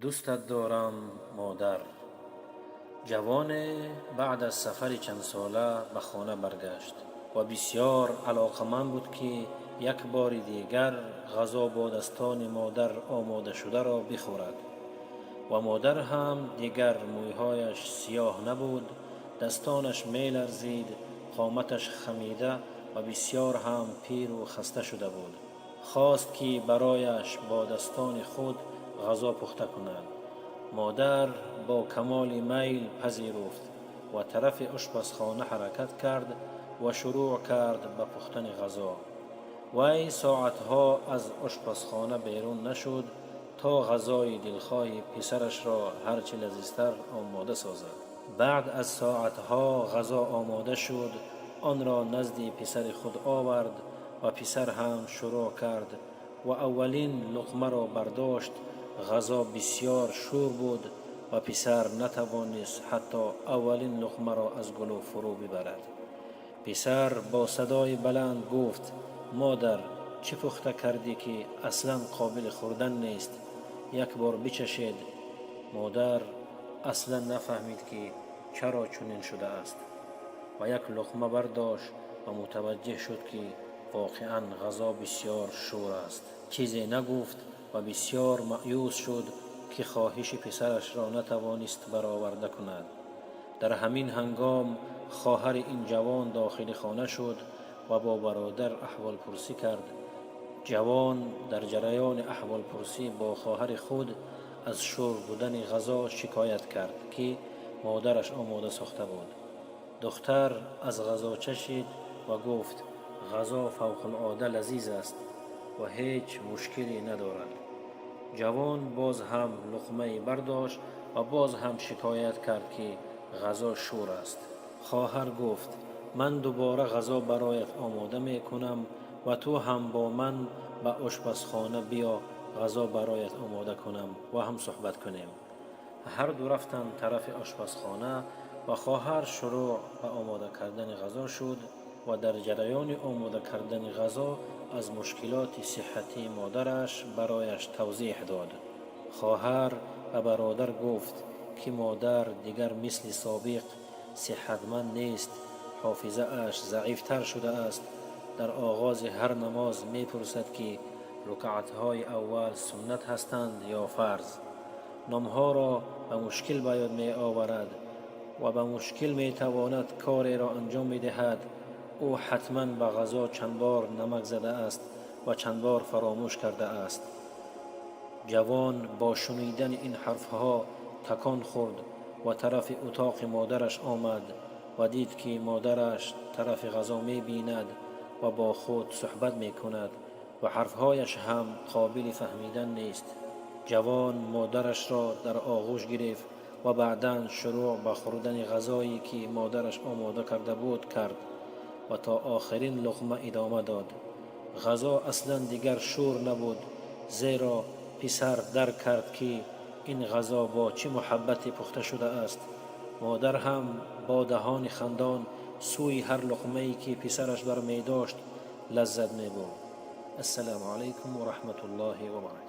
Дӯстат дорам, модар. Ҷавоне баъд аз сафари чандсола ба хона баргашт ва бисёр алоқаманд буд, ки як бори дигар ғазо бо дастони модар омодашударо бихӯрад. Ва модар ҳам дигар мӯйҳояш сиёҳ набуд, дастонаш меларзид, қоматаш хамида ва бисёр ҳам пиру хаста шуда буд. Хост, ки барояш бо дастони худ ғазо пухта кунад. Модар бо камоли майл пазируфт ва тарафи ошпазхона ҳаракат кард ва шурӯъ кард ба пухтани ғазо. Вай соатҳо аз ошпазхона берун нашуд, то ғазои дилхоҳи писарашро ҳарчи лазизтар омода созад. Баъд аз соатҳо ғазо омода шуд, онро назди писари худ овард ва писар ҳам шурӯъ кард ва аввалин луқмаро бардошт. Ғазо бисёр шӯр буд ва писар натавонист ҳатто аввалин луқмаро аз гулӯ фурӯ бибарад. Писар бо садои баланд гуфт: «Модар, чӣ пухта кардӣ, ки аслан қобили хӯрдан нест? Як бор бичашед». Модар аслан нафаҳмид, ки чаро чунин шудааст, ва як луқма бардошт ва мутаваҷҷеҳ шуд, ки воқеан ғазо бисёр шӯр аст. Чизе нагуфт ва бисёр маъюс шуд, ки хоҳиши писарашро натавонист бароварда кунад. Дар ҳамин ҳангом хоҳари ин ҷавон дохили хона шуд ва бо бародар аҳволпурсӣ кард. Ҷавон дар ҷараёни аҳволпурсӣ бо хоҳари худ аз шӯр будани ғазо шикоят кард, ки модараш омода сохта буд. Духтар аз ғазо чашид ва гуфт: «Ғазо фавқулода лазиз аст ва ҳеҷ мушкиле надорад». Ҷавон боз ҳам луқмае бардошт ва боз ҳам шикоят кард, ки ғазо шӯр аст. Хоҳар гуфт: «Ман дубора ғазо бароят омода мекунам ва ту ҳам бо ман ба ошпазхона биё, ғазо бароят омода кунам ва ҳам суҳбат кунем». Ҳарду рафтанд тарафи ошпазхона ва хоҳар шурӯъ ба омода кардани ғазо шуд ва дар ҷараёни омода кардани ғазо аз мушкилоти сиҳатии модараш барояш тавзеҳ дод. Хоҳар ба бародар гуфт, ки модар дигар мисли собиқ сиҳатманд нест, ҳофизааш заифтар шудааст, дар оғози ҳар намоз мепурсад, ки рукаатҳои аввал суннат ҳастанд ё фарз, номҳоро ба мушкил ба ёд меоварад ва ба мушкил метавонад кореро анҷом медиҳад. Ӯ ҳатман ба ғазо чанд бор намак задааст ва чанд бор фаромӯш кардааст. Ҷавон бо шунидани ин ҳарфҳо такон хӯрд ва тарафи утоқи модараш омад ва дид, ки модараш тарафи ғазо мебинад ва бо худ суҳбат мекунад ва ҳарфҳояш ҳам қобили фаҳмидан нест. Ҷавон модарашро дар оғӯш гирифт ва баъдан шурӯъ ба хӯрдани ғазое, ки модараш омода карда буд, кард ва то охирин луқма идома дод. Ғазо аслан дигар шӯр набуд, зеро писар дарк кард, ки ин ғазо бо чӣ муҳаббате пухта шудааст. Модар ҳам бо даҳони хандон сӯи ҳар луқмае, ки писараш бармедошт, лаззат мебурд. Ассалому алайкум ва раҳматуллоҳи ва баракатуҳ.